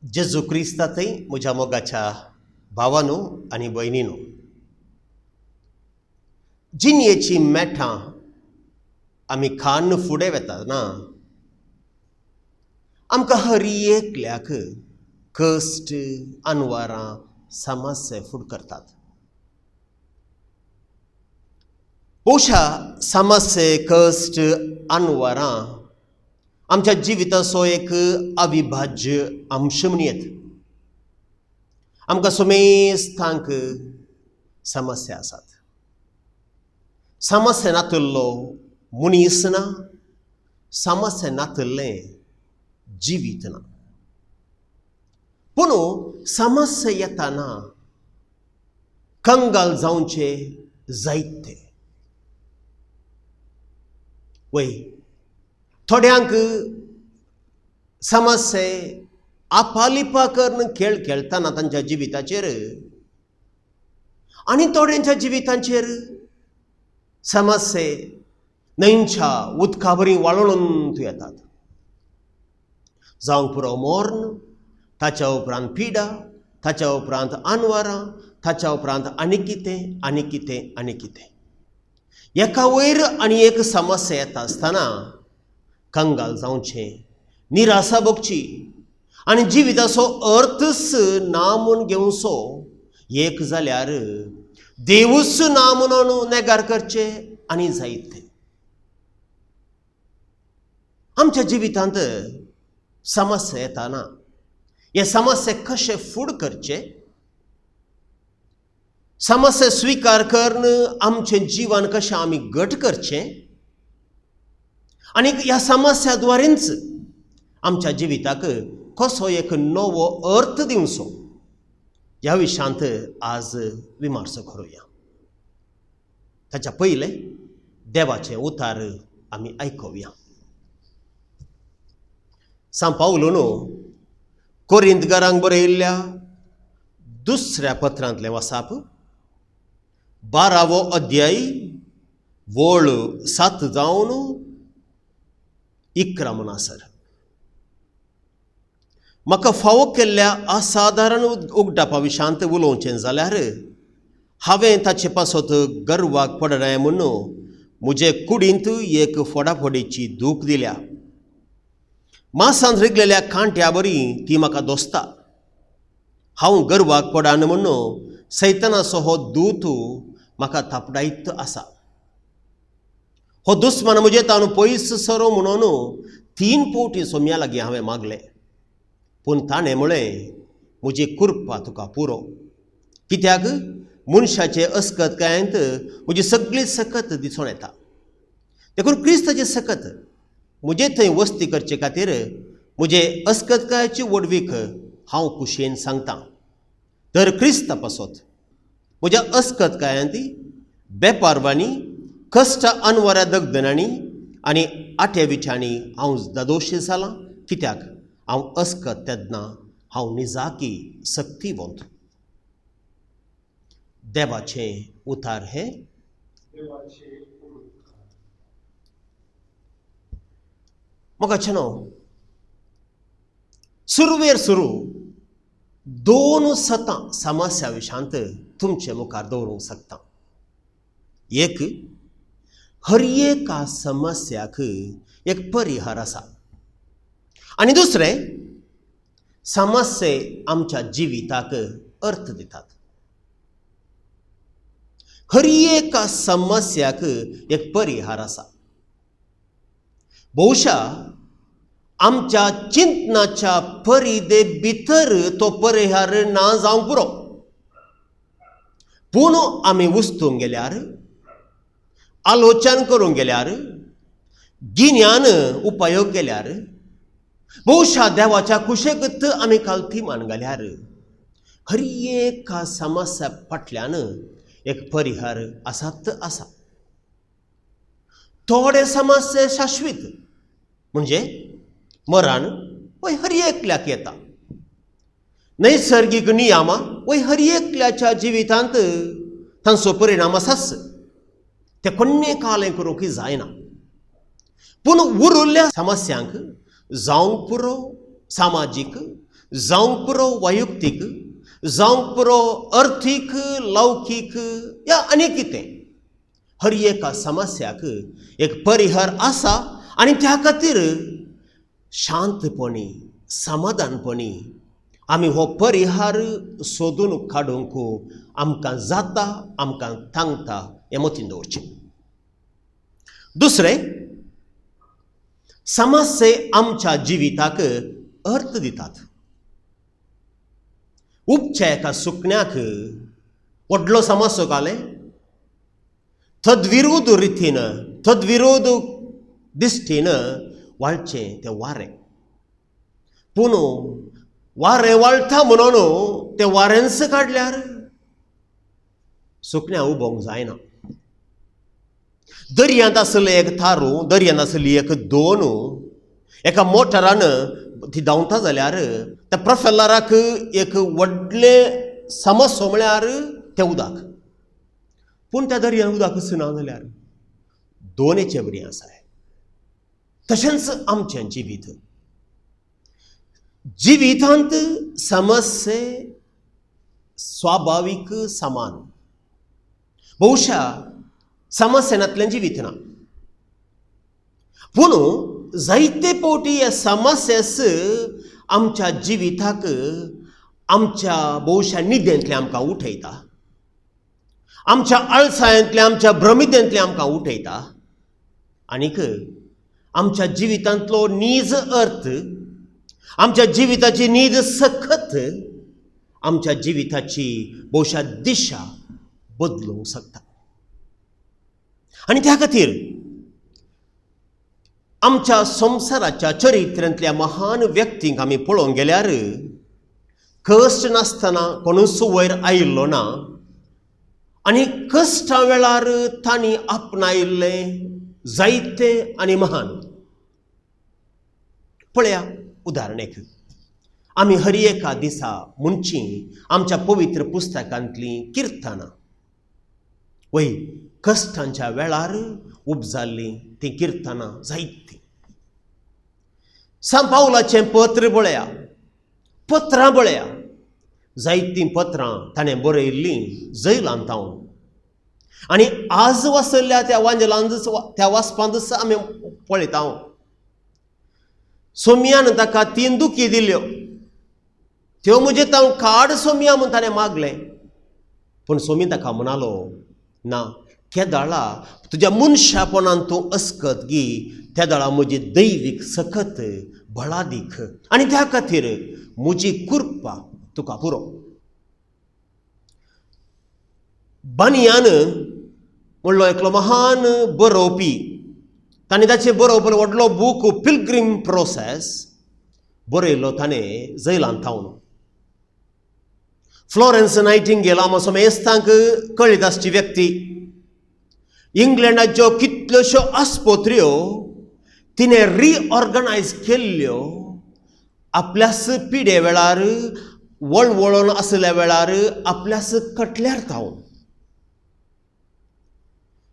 जेजू क्रिस्तांतय म्हज्या मोगाच्या भावानू आनी भयणीनू, जिणयेची मेठां आमी खान फुडें वेता ना, आमकां हर एकल्याक कश्ट अनवारां समस्या फुड करतात. बहुशा समस्या कश्ट अनवारां आमच्या जिविताचो एक अविभाज्य अंश म्हणयेत. आमकां समेस्तांक समस्या आसात. समस्या नातिल्लो मनीस ना, समस्या नातिल्लें जिवीत ना. पूण समस्या येताना कंगाल जावचे जायते वय. थोड्यांक समस्या आपालिपा करून खेळ खेळटाना तांच्या जिविताचेर आनी थोड्यांच्या जिवितांचेर समस्या न्हंयच्या उदका बरी वाळोवन येतात. जावंक पुरो मोर्न, ताच्या उपरांत पिडा, ताच्या उपरांत आनवारां, ताच्या उपरांत आनी कितें आनी कितें आनी कितें. एका वयर आनी एक समस्या येता आसतना कंगाल जावचें, निराशा भोगची आनी जिविताचो अर्थच ना म्हूण घेवचो. एक जाल्यार देवूच ना म्हणून नेगार करचे आनी जायते. आमच्या जिवितांत समस्या येताना हे समस्या कशे फूड करचे, समस्या स्विकार करून आमचें जीवन कशें आमी घट करचें आनी ह्या समस्या द्वारेच आमच्या जिविताक कसो एक नवो अर्थ दिवचो ह्या विशयांत आज विमर्सो करुया. ताच्या पयलें देवाचें उतार आमी आयकुया. सांत पावलून कोरिंतकारांक बरयिल्ल्या दुसऱ्या पत्रांतलें वासाप 12वो अध्याय वळ 7 जावन 11 म्हणसर. म्हाका फावो केल्ल्या असादारण उगडापा विशांत उलोवचें जाल्यार हांवें ताचे पासत गर्वाक पडनाय म्हणून म्हजे कुडींत एक फोडाफोडीची दूख दिल्या. मासांत रिगलेल्या कांट्या बरी ती म्हाका दोसता. हांव गर्वाक पडना म्हणून सैतानाचो हो दूत म्हाका थापडायत आसा. हो दुस्मान म्हजे ताणून पयस सरो म्हणून 3 फावटी सोम्या लागीं हांवें मागलें, पूण ताणें म्हळें म्हजी कृपा तुका पुरो, कित्याक मनशाचे अस्कतकायेंत म्हजी सगळी सकत दिसून येता. देखून क्रिस्ताची सकत म्हजे थंय वस्ती करचे खातीर म्हजे अस्कतकायेची व्हडवीक हांव खुशयेन सांगतां. तर क्रिस्ता पासत म्हज्या अस्कतकायांत बेपारवांनी, कश्ट अनवऱ्या दगदनांनी आनी आठ्या विचांनी हांव दादोशी जालां, कित्याक हांव अस्कत तेन्ना हांव निजाकी सक्तिवंत. देवाचें उतार हें. म्हाका न्हू सुरवेर सुरू 2 सतां समस्या विशांत तुमचे मुखार दवरूंक शकता. एक, हर एका समस्याक एक परिहार आसा आनी दुसरें, समस्ये आमच्या जिविताक अर्थ दितात. हर एका समस्याक एक परिहार आसा. बहुशा आमच्या चिंतनाच्या परिदे भितर तो परिहार ना जावंक पुरो, पूण आमी उस्तूंक गेल्यार, आलोचन करूंक गेल्यार, गिन्यान उपयोग केल्यार, बहुशा देवाच्या कुशेकत आमी कालथी मान घाल्यार हर एका समस्या फाटल्यान एक परिहार आसात आसा. थोडे समस्या शाश्वीत म्हणजे मरण वय हर एकल्याक येता. नैसर्गीक नियमां वय हर एकल्याच्या जिवितांत तांचो परिणाम आसाच, ते कोण्णे कालें करूंक जायना. पूण उरिल्ल्या समस्यांक जावंक पुरो सामाजीक, जावंक पुरो वैयक्तीक, जावंक पुरो अर्थीक, लौकीक या आनी कितें, हर एका समस्याक एक परिहार आसा आनी त्या खातीर शांतपणी समाधानपणी आमी हो परिहार सोदून काडूंक आमकां जाता, आमकां तांकता हें मतीन दवरचें. दुसरें, समस्ये आमच्या जिविताक अर्थ दितात. उपच्या एका सुकण्याक व्हडलो समस्यो घाले, तद्विरोध रितीन तद्विरोध दिश्टीन वाळचें तें वारें. पूण वारें वाळटा म्हणून तें वारेंच काडल्यार सुकण्या उबोंक जायना. दर्यांत आसलें एक थारू, दर्यांत आसली एक दोन, एका मोटरान ती धांवता जाल्यार त्या प्रोफेलराक एक व्हडलें समस्यो म्हळ्यार तें उदक. पूण त्या दर्यांत उदकच ना जाल्यार दोनेचे बरी आसा. तशेंच आमचें जिवीत, जिवितांत समस्ये स्वाभावीक समान. बहुशा समस्या नातलें जिवीत ना, पूण जायते फावटी हे समस्यास आमच्या जिविताक आमच्या बहुशा निदेंतलें आमकां उठयता, आमच्या आळसायेंतलें आमच्या भ्रमितेंतलें आमकां उठयता आनीक आमच्या जिवितांतलो नीज अर्थ, आमच्या जिविताची नीज सखत, आमच्या जिविताची बहुशा दिशा बदलूंक शकता. आनी त्या खातीर आमच्या संवसाराच्या चरित्र्यांतल्या महान व्यक्तींक आमी पळोवंक गेल्यार कश्ट नासतना कोणूच वयर आयिल्लो ना आनी कश्टा वेळार तांणी आपणायिल्लें जायते आनी महान. पळया उदाहरण एक, आमी हर एका दिसा म्हणची आमच्या पवित्र पुस्तकांतलीं किर्तनां, वय कश्टांच्या वेळार उपजाल्लीं तीं किर्तनां जायतीं. सांत पावलाचें पत्र पळया, पत्रां पळया, जायतीं पत्रां ताणें बरयिल्लीं जैलांत हांव. आनी आज वाचल्ल्या त्या वांजलांतच त्या वाचपांतच आमी पळयता, सोमयान ताका 3 दुखी दिल्यो, त्यो म्हजे तांव काड सोमया म्हूण ताणें मागलें. पूण सोमी ताका म्हणालो, ना केदाळा तुज्या मनशापणान तूं अस्कत गी तेदाळा म्हजी दैवीक सकत बळादीक आनी त्या खातीर म्हजी कृपा तुका पुरो. बानियान म्हणलो एकलो महान बरोवपी, ताणें ताचें बरोवप व्हडलो बूक पिलग्रीम प्रोसेस बरयल्लो ताणें जैलांत थावन. फ्लोरन्स नायटिंगेल आमच्या समेस्तांक कळीत आसची व्यक्ती, इंग्लंडाच्यो कितल्योश्यो आस्पत्र्यो तिणें रिऑर्गनायज केल्ल्यो आपल्याच पिडे वेळार, वळवळून आसल्या वेळार आपल्याच कटल्यार थावन.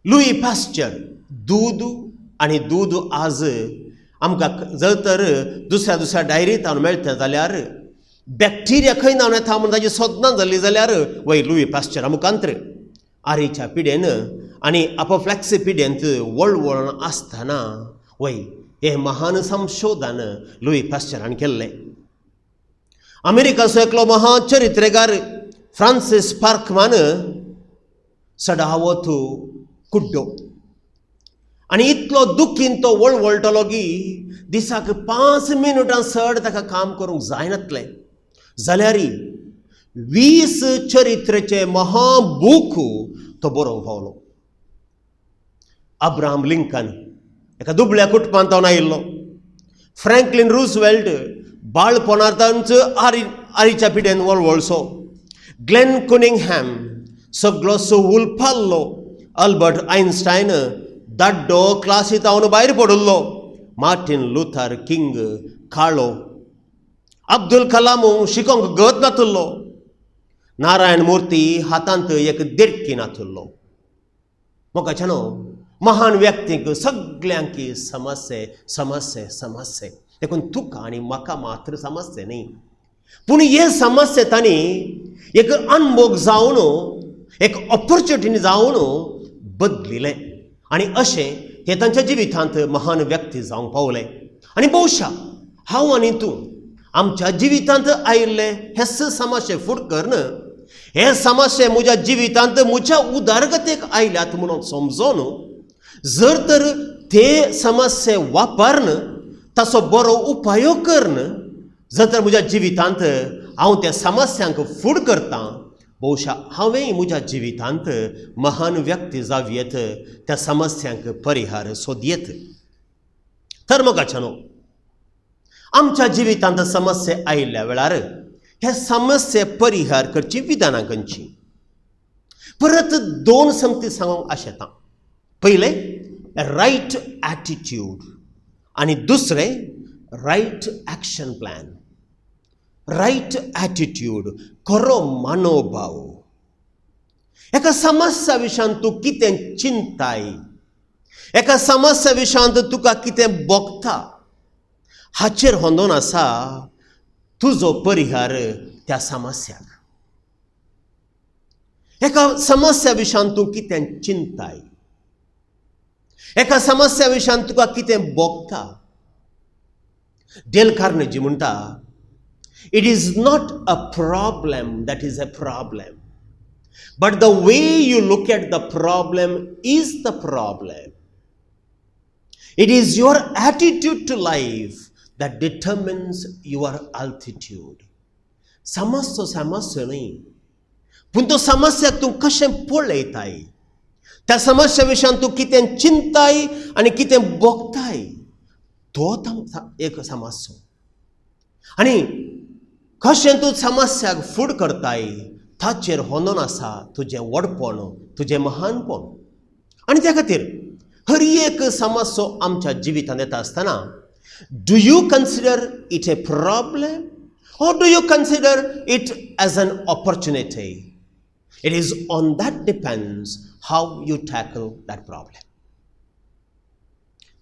लुई पाश्चर, दूद आनी दूद आज आमकां जर तर दुसऱ्या दुसऱ्या डायरींत हांव मेळटा जाल्यार बॅक्टिरिया खंय नांव येता म्हूण ताजी सोदना जाल्ली जाल्यार वय लुई पाश्चरा मुखांत्र आरीच्या पिडेन आनी अपफ्लॅक्सी पिडेंत वळवळून आसतना वय हें महान संशोधन लुई पाश्चरान केल्लें. अमेरिकाचो एकलो महान चरित्रेकार फ्रांसीस पार्कमान सडावत कुड्डो आनी इतलो दुखीन तो वळवळटलो की दिसाक 5 मिनटां चड ताका काम करूंक जायनातलें, जाल्यार 20 चरित्रेचे महाबूक तो बरोवंक पावलो. अब्राहम लिंकन एका दुबळ्या कुटुंबांत आयिल्लो. फ्रँकलिन रुजवेल्ट बाळपणांत आरीच्या पिड्यान वळवळसो. ग्लेन कुनिंगहॅम सगळो उलपाल्लो. अल्बर्ट आयन्स्टायन दाड्डो क्लासींत हांव भायर पडिल्लो. मार्टिन लुथर किंग काळो. अब्दुल कलाम शिकोंक गत नातुल्लो. नारायण मूर्ती हातांत एक देडकी नातुल्लो. मोगाच्यानो महान व्यक्तींक सगल्यांक समस्ये समस्ये समस्ये, देखून तुका आनी म्हाका मात्र समस्ये न्ही. पूण हे समस्या तांणी एक अनभोग जावन, एक ऑपॉर्च्युनिटी जावन बदलिलें आनी अशें हे तांच्या जिवितांत महान व्यक्ती जावंक पावले. आनी बहुशा हांव आनी तूं आमच्या जिवितांत आयिल्ले हे समस्ये फुड करून, हे समस्ये म्हज्या जिवितांत म्हज्या उदरगतेक आयल्यात म्हणून समजून जर तर ते समस्ये वापरून, ताचो बरो उपाय करून जर तर म्हज्या जिवितांत हांव त्या समस्यांक फूड करतां, बहुशा हांवेंय म्हज्या जिवितांत महान व्यक्ती जावयेत, त्या समस्यांक परिहार सोदयेत. तर मोगाच्यानो, आमच्या जिवितांत समस्या आयिल्ल्या वेळार हे समस्ये परिहार करची विधानां खंयची? परत दोन संगती सांगूंक आशेता. पयलें, रायट एटिट्यूड आनी दुसरें, right action plan. Right attitude, खरो मनोभाव. एका समस्या विशयांत तूं कितें चिंताय, एका समस्या विशयांत तुका कितें भोगता, हाचेर होंदोन आसा तुजो परिहार त्या समस्याक. एका समस्या विशयांत तूं कितें चिंताय, एका समस्या विशयांत तुका कितें भोगता. डेल कार्नेजी म्हणटा, "It is not a problem that is a problem, but the way you look at the problem is the problem. It is your attitude to life that determines your altitude." समस्या समस्या न्हय, पूण तो समस्याक तूं कशें पळयताय, त्या समस्या विशयान तूं कितें चिंताय आनी कितें भोगताय, तो एक समस्या. आनी कशें तूं समस्याक फूड करताय, ताचेर होंदोन आसा तुजें व्हडपण, तुजें महानपण. आनी त्या खातीर हर एक समस्या आमच्या जिवितांत येता आसतना, do you consider it a problem or do you consider it as an opportunity? It is on that depends how you tackle that problem.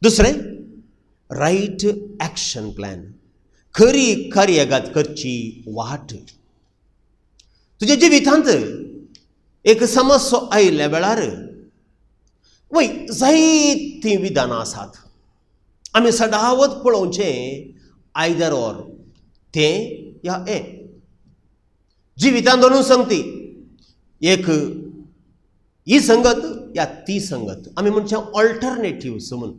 दुसरें, रायट ॲक्शन प्लॅन, खरी कार्यगात करची वाट. तुज्या जिवितांत एक समस्या आयिल्ल्या वेळार वय जायतीं विधानां आसात. आमी सदावत पळोवचें आयदर ऑर, तें या हें. जिवितांत दोनूय संगती, एक ही संगत या ती संगत, आमी म्हणचे ऑल्टरनेटिव्स म्हूण.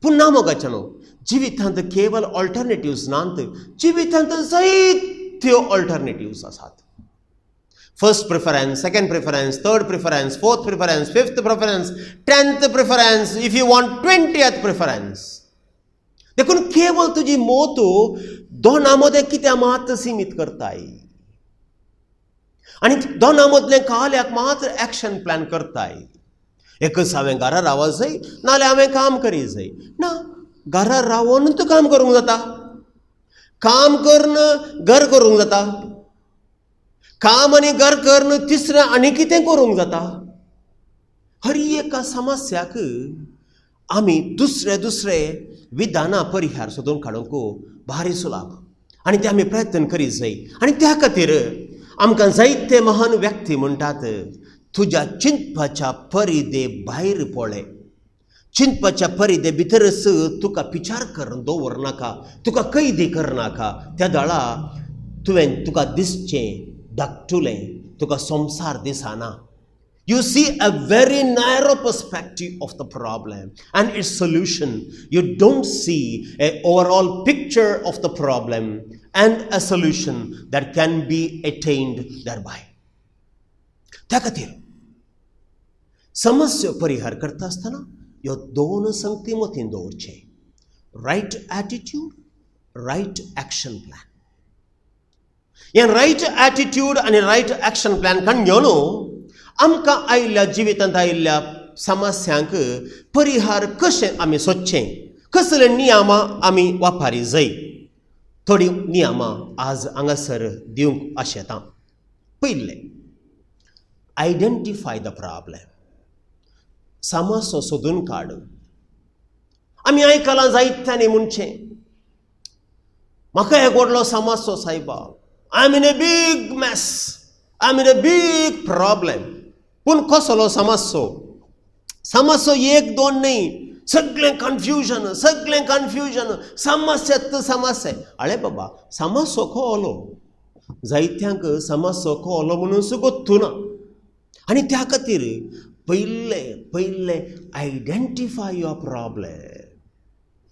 पूण ना मोगाच्यानो, जिवितांत केवल ऑल्टरनेटिव्स नात, जिवितांत जायत्यो ऑल्टरनेटिव्स आसात. First preference, second preference, third preference, fourth preference, fifth preference, 10th preference, if you want, 20th preference. देखून केवल तुजी मोत दोना मदें कित्याक मात सिमीत करताय आनी दोना मदलें काल्याक मात्र एक्शन प्लॅन करताय? एकच हांवें घरा रावत जाय, नाजाल्यार हांवें काम करी जाय. ना, घरा रावोनूच काम करूंक जाता, काम करून घर करूंक जाता, काम आनी घर करून तिसरें आनी कितें करूंक जाता. हर एका समस्याक आमी दुसरे दुसरे विधानां परिहार सोदून काडूंक भारी सुलाभ आनी ते आमी प्रयत्न करीत जाय. आनी त्या खातीर आमकां जायते महान व्यक्ती म्हणटात, तुज्या चिंतपाच्या परिदे भायर पळय, चिंतपाच्या परिदे भितरच तुका विचार करून दवरनाका, तुका कैदी करनाका. त्या दळा तुवें तुका दिसचें धाकटुलें, तुका संवसार दिसना. You see a very narrow perspective of the problem and its solution. You don't see a overall picture of the problem and a solution that can be attained thereby. त्या खातीर समस्या परिहार करता आसतना ह्यो दोन संगती मतीन दवरचे: right attitude, right action plan. हें रायट एटिट्यूड आनी रायट एक्शन प्लॅन काण घेवन आमकां आयिल्ल्या जिवितांत आयिल्ल्या समस्यांक परिहार कशें आमी सोदचें, कसले नियमां आमी वापरी जाय, थोडीं नियमां आज हांगासर दिवंक आशेतां. पयलें, आयडेंटिफाय the problem. समस्या सोदून काड. आमी आयकलां जायत्यांनी म्हणचें, म्हाका एक व्हडलो समस्या सायबा, I am in a big mess, I am in a big problem. पूण कसलो समस्या? समस्या एक दोन न्हय, सगळें कन्फ्युजन, सगळें कन्फ्युजन, समस्या समस्या. अळे बाबा, समस्या कोलो जायत्यांक समस्या कोलो म्हणून सुगोत्तू ना. आनी त्या खातीर पयलें पयलें आयडेंटिफाय your problem.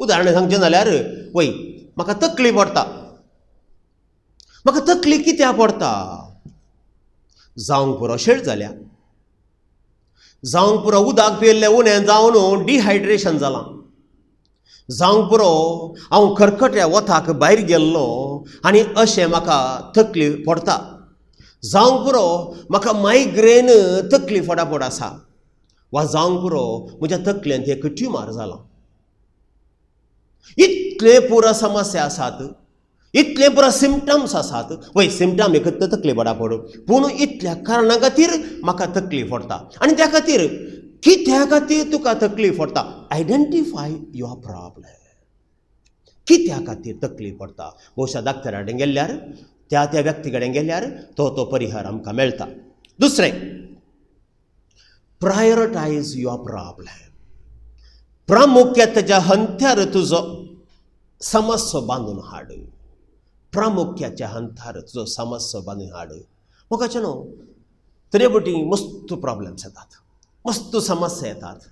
उदाहरण सांगचें जाल्यार, वय म्हाका तकली पडटा, म्हाका तकली कित्याक पडटा? जावंक पुरो शेळ जाल्या, जावंक पुरो उदक पियेल्लें उणें जावन डिहायड्रेशन जालां, जावंक पुरो हांव खरखट्या वताक भायर गेल्लो आनी अशें म्हाका तकली पडटा, जावंक पुरो म्हाका मायग्रेन तकली फटाफट आसा, वा जावंक पुरो म्हज्या तकलेंत एक ट्युमर जालां. इतले पुरो समस्या आसात, इतले पुरो सिमटम्स आसात. वय सिमटम एक तकली बडापड, पूण इतल्या कारणां खातीर म्हाका तकली फोडटा. आनी त्या खातीर कित्या खातीर तुका तकली फोडटा? Identify your problem. कित्या खातीर तकली पडटा? भोवशा डाक्टरा कडेन गेल्यार, त्या त्या व्यक्ती कडेन गेल्यार तो तो परिहार आमकां मेळटा. दुसरें, प्रायोरिटायज your problem. प्रामुख्याच्या हंत्यार तुजो समस्या बांदून हाड, प्रामुख्याच्या हंतार तुजो समस्या बांदून हाड. म्हाका न्हू तरे बटी मस्त प्रॉब्लम्स येतात, मस्त समस्या येतात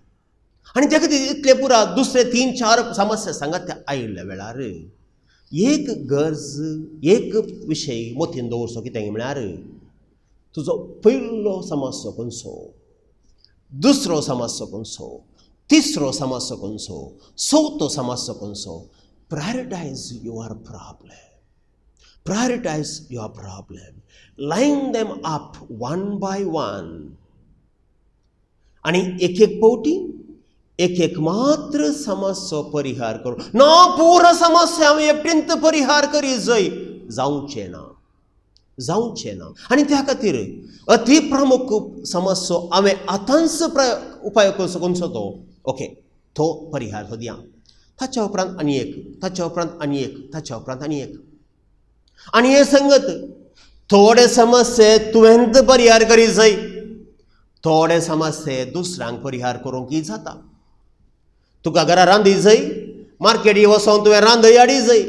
आनी त्या खातीर इतले पुरा दुसरे 3 4 समस्या सांगात त्या आयिल्ल्या वेळार एक गरज, एक विशय मतीन दवरचो. कितें म्हळ्यार तुजो पयलो समस्या खंयचो, दुसरो समस्या खंयचो, तिसरो समस्या खंयचो, चवथो समस्या खंयचो. Prioritise your problem, prioritise your problem, line them up one by one. आनी एक एक पावटी एक एक मात्र समस्या परिहार करूं ना, पुरो समस्या हांव एकटेंत परिहार करी जय जावचें ना, जावचें ना. आनी त्या खातीर अति प्रमुख समस्या हांवें आतांच उपाय करचो खंयचो तो, ओके तो परिहार सोदया. ताच्या उपरांत आनी एक, ताच्या उपरांत आनी एक, ताच्या उपरांत आनी एक. आनी हे संगत थोडे समस्ये तुवेंत परिहार करी जाय, थोडे समस्ये दुसऱ्यांक परिहार करूंक जाता. तुका घरा रांदी जाय, मार्केटी वचोन तुवें रांदय हाडी जाय,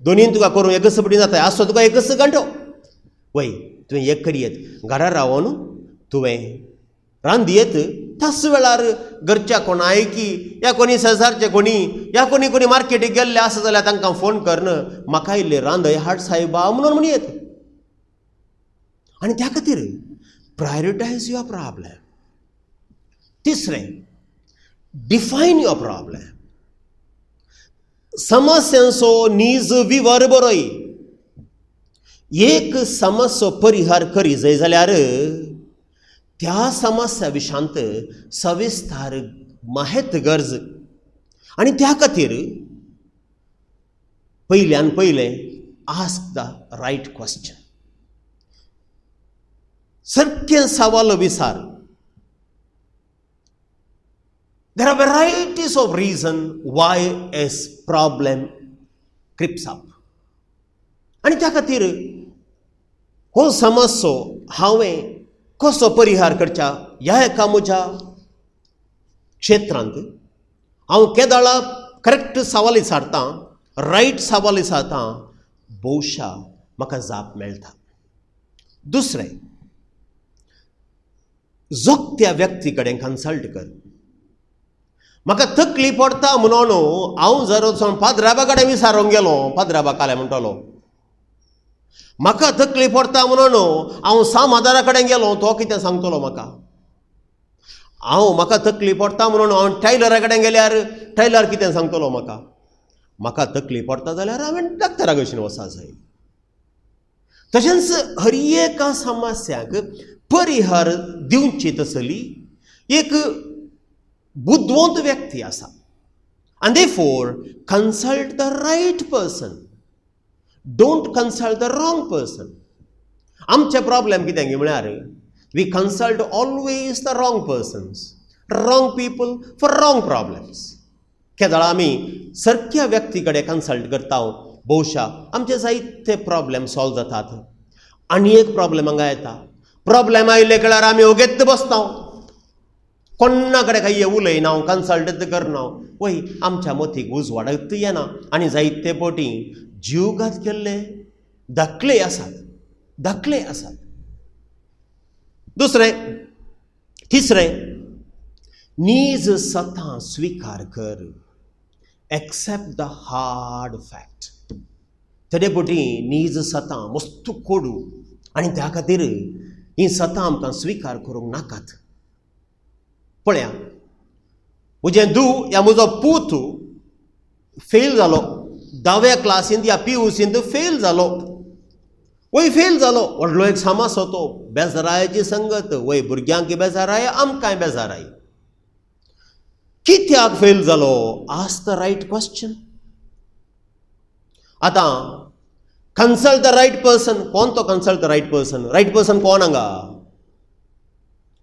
दोनीन तुका करूंक एकच पटी जाता, आसतो तुका एकच घंटो. वय तुवें एक करयेत, घरा रावन तुवें रांदयेत, त्याच वेळार घरच्या कोणायकी या कोणी शेजारचे कोणी या कोणी कोणी मार्केटीक गेल्ले आसा जाल्यार तांकां फोन करून म्हाका इल्ले रांदय हाड सायबा म्हणून म्हणयेत. आनी त्या खातीर प्रायोरिटायज your problem. तिसरें, डिफायन your problem. समस्यांचो नीज विवर बरय. एक समस्या परिहार करी जाय जाल्यार त्या समस्या विशांत सविस्तार माहेत गरज. आनी त्या खातीर पयल्यान पयलें आस्क the right question, सारकें सवाल विचार. There are varieties of reason why a problem creeps up. आनी त्या खातीर हो समस्या हांवें कसो परिहार करच्या ह्या एका म्हज्या क्षेत्रांत हांव केदाळा करेक्ट सवाल विचारतां, रायट सवाल विचारतां, भोवशा म्हाका जाप मेळटा. दुसरें, जोगत्या व्यक्ती कडेन कन्सल्ट कर. म्हाका तकली पडटा म्हणून हांव जर वचोन पाद्राबा कडेन विचारूंक गेलो, पाद्राबा काले म्हणटलो. म्हाका तकली पडटा म्हणून हांव सामादारा कडेन गेलो, तो कितें सांगतलो म्हाका? हांव म्हाका तकली पडटा म्हणून हांव टायलरा कडेन गेल्यार टायलर कितें सांगतलो म्हाका? म्हाका तकली पडटा जाल्यार हांवें डॉक्टरा कडेन वचपाक जाय. तशेंच हर एका समस्याक परिहार दिवची तसली एक बुदवंत व्यक्ती आसा. आनी therefore consult the right person, don't consult the wrong person. आमचे प्रॉब्लेम कितें म्हळ्यार we consult always the wrong persons, wrong people for wrong problems. केदळा आमी सारक्या व्यक्ती कडेन कन्सल्ट करता भोवशा आमचे जायते प्रॉब्लेम सॉल्व जातात. आनी एक प्रॉब्लेम हांगा येता, प्रॉब्लेम आयले कळ्यार आमी ओगेत बसता, कोणा कडेन कांय उलयना, कन्सल्ट करना, वय आमच्या मतीक उजवाडत येना. आनी जायते पटी जीवघात केल्ले दाखले आसात, दाखले आसात. दुसरें, तिसरें, नीज सतां स्विकार कर, एक्सेप्ट the hard fact. थोडे पटी नीज सतां मस्त कोडू आनी त्या खातीर ही सतां आमकां स्विकार करूंक नाकात. पळया, म्हजें धूव या म्हजो पूत फेल जालो, धाव्या क्लासींत या पी यू सींत फेल जालो, वय फेल जालो, व्हडलो एक समस्या तो, बेजारायची संगत, वय भुरग्यांक बेजाराय, आमकांय बेजाराय. कित्याक फेल जालो? Ask the right question. आतां कन्सल्ट the right person. कोण तो consult the right person? Right person कोण हांगा?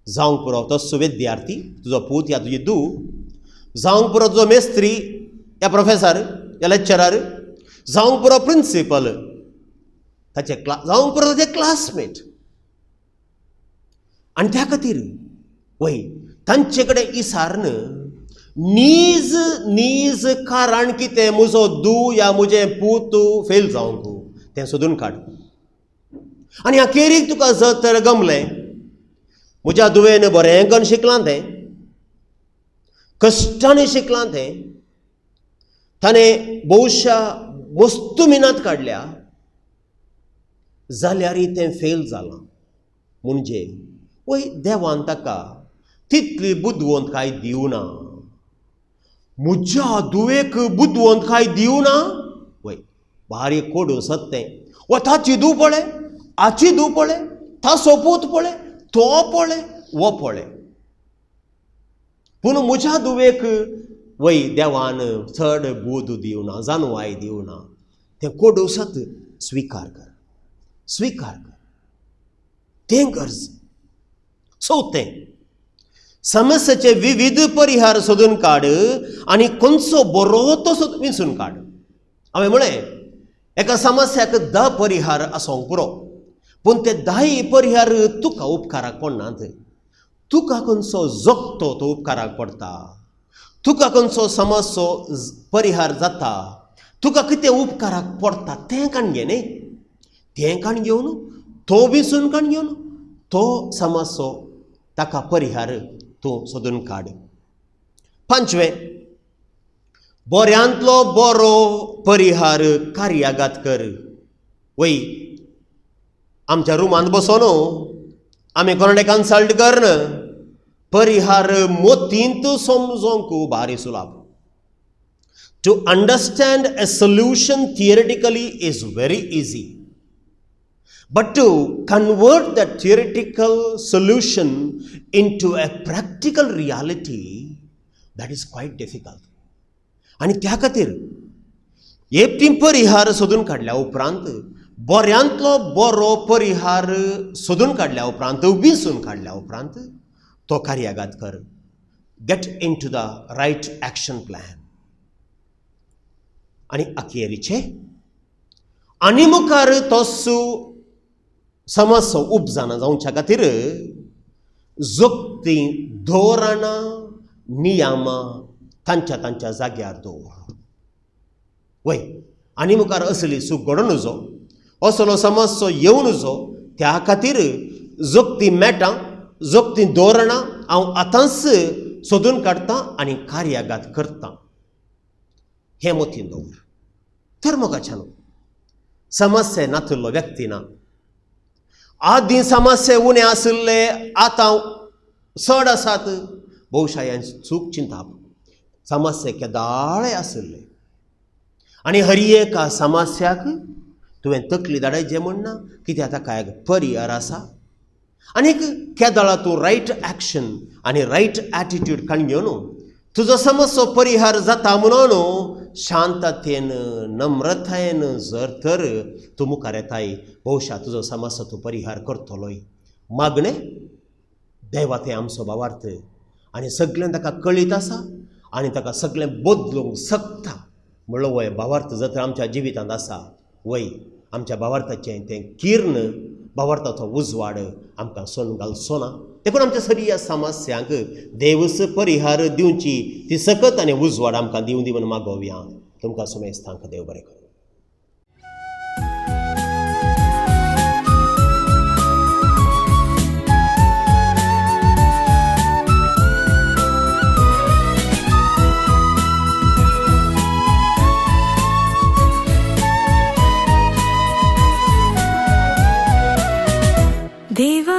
जावंक पुरो तसो विद्यार्थी, तुजो पूत या तुजी धूव, जावंक पुरो तुजो मेस्त्री या प्रोफेसर या लेक्चरर, जावंक पुरो प्रिंसिपल ताचे जावंक पुरो ताचे क्लासमेट. आनी त्या खातीर वय तांचे कडेन इसारन नीज नीज कारण कितें म्हजो धूव या म्हजें पूत फेल जावंक तें सोदून काड. आनी अखेरीक तुका जर तर गमलें म्हज्या धुवेन बरें करून शिकलां, तें कश्टांनी शिकलां, तें ताणें भोवशा मस्तू मिनात काडल्या, जाल्यारय तें फेल जालां, म्हणजे वय देवान ताका तितली बुदवंतकाय दिवना. म्हज्या धुवेक बुदवंतकाय दिवना, वय बारीक कोडू सत तें, वा ताची धूव पळय, हाची धूव पळय, ताचो पूत पळय, तो पळय, वो पळय, पूण म्हज्या धुवेक वय देवान चड बूद दिवना, जानवाय दिवना. तें कोडू सत स्विकार कर, स्विकार कर, तें गरज. चवथें, समस्येचे विविध परिहार सोदून काड आनी खंयचो बरो तो विंचून काड. हांवें म्हळें एका समस्याक 10 परिहार आसूंक पुरो, पूण ते 10 परिहार तुका उपकाराक पडनात. तुका खंयचो जगतो तो उपकाराक पडटा, तुका खंयचो समस्यो परिहार जाता, तुका कितें उपकाराक पडटा तें काण घे न्ही, तें काण घेवन तो विंचून काण घेवन तो समस्यो ताका परिहार तूं सोदून काड. पांचवें, बऱ्यांतलो बरो परिहार कार्यागात कर. वय आमच्या रुमांत बसोन आमी कोणाडे कन्सल्ट करन परिहार मोतींत समजोंक भारी सुलाभ. To understand a solution theoretically is very easy, but to convert that theoretical solution into a practical reality, that is quite difficult. आनी त्या खातीर एकटी परिहार सोदून काडल्या उपरांत, बऱ्यांतलो बरो परिहार सोदून काडल्या उपरांत, विंचून काडल्या उपरांत तो कार्यागात कर. Get into the right action plan. आनी अखेरीचे आनी मुखार तोसू समस्या उपजाना जावच्या खातीर जोगतीं धोरणां नियमां तांच्या तांच्या जाग्यार दवर. वय आनी मुखार असली चूक घडोवन जो असलो समस्या येवन जो त्या खातीर जोगतीं मेटां जोगतीं धोरणां हांव आतांच सोदून काडटां आनी कार्यागात करतां हें मतीन दवर. तर मोगाच्यान समस्या नातिल्लो व्यक्ती ना. आदीं समस्या उणें आशिल्ले आतां चड आसात, भोवशा हें चूक चिंताप. समस्या केदाळे आशिल्ले आनी हर एका समस्याक तुवें तकली धाडायचें म्हण ना, कित्याक ताका एक परिहार आसा. आनीक केदळा तूं रायट एक्शन आनी रायट एटिट्यूड काडून घेवन तुजो समस्या परिहार जाता म्हणून शांततेन नम्रतायेन जर तर तूं मुखार येताय, भोवशा तुजो समस्या तूं परिहार करतलोय. मागणें देवा तें आमचो भावार्थ आनी सगळें ताका कळीत आसा आनी ताका सगळें बदलूंक शकता. म्हणलो वय भावार्थ जर आमच्या जिवितांत आसा वय आमच्या भावार्थाचें तें किर्ण भावार्थाचो उजवाड आमकां सोन घालचो ना. देखून आमच्या सगळ्या समस्यांक देवस परिहार दिवची ती सकत आनी उजवाड आमकां दिवं दी म्हूण मागोवया. तुमकां सुमेस्तांक देव बरें करूं. देवा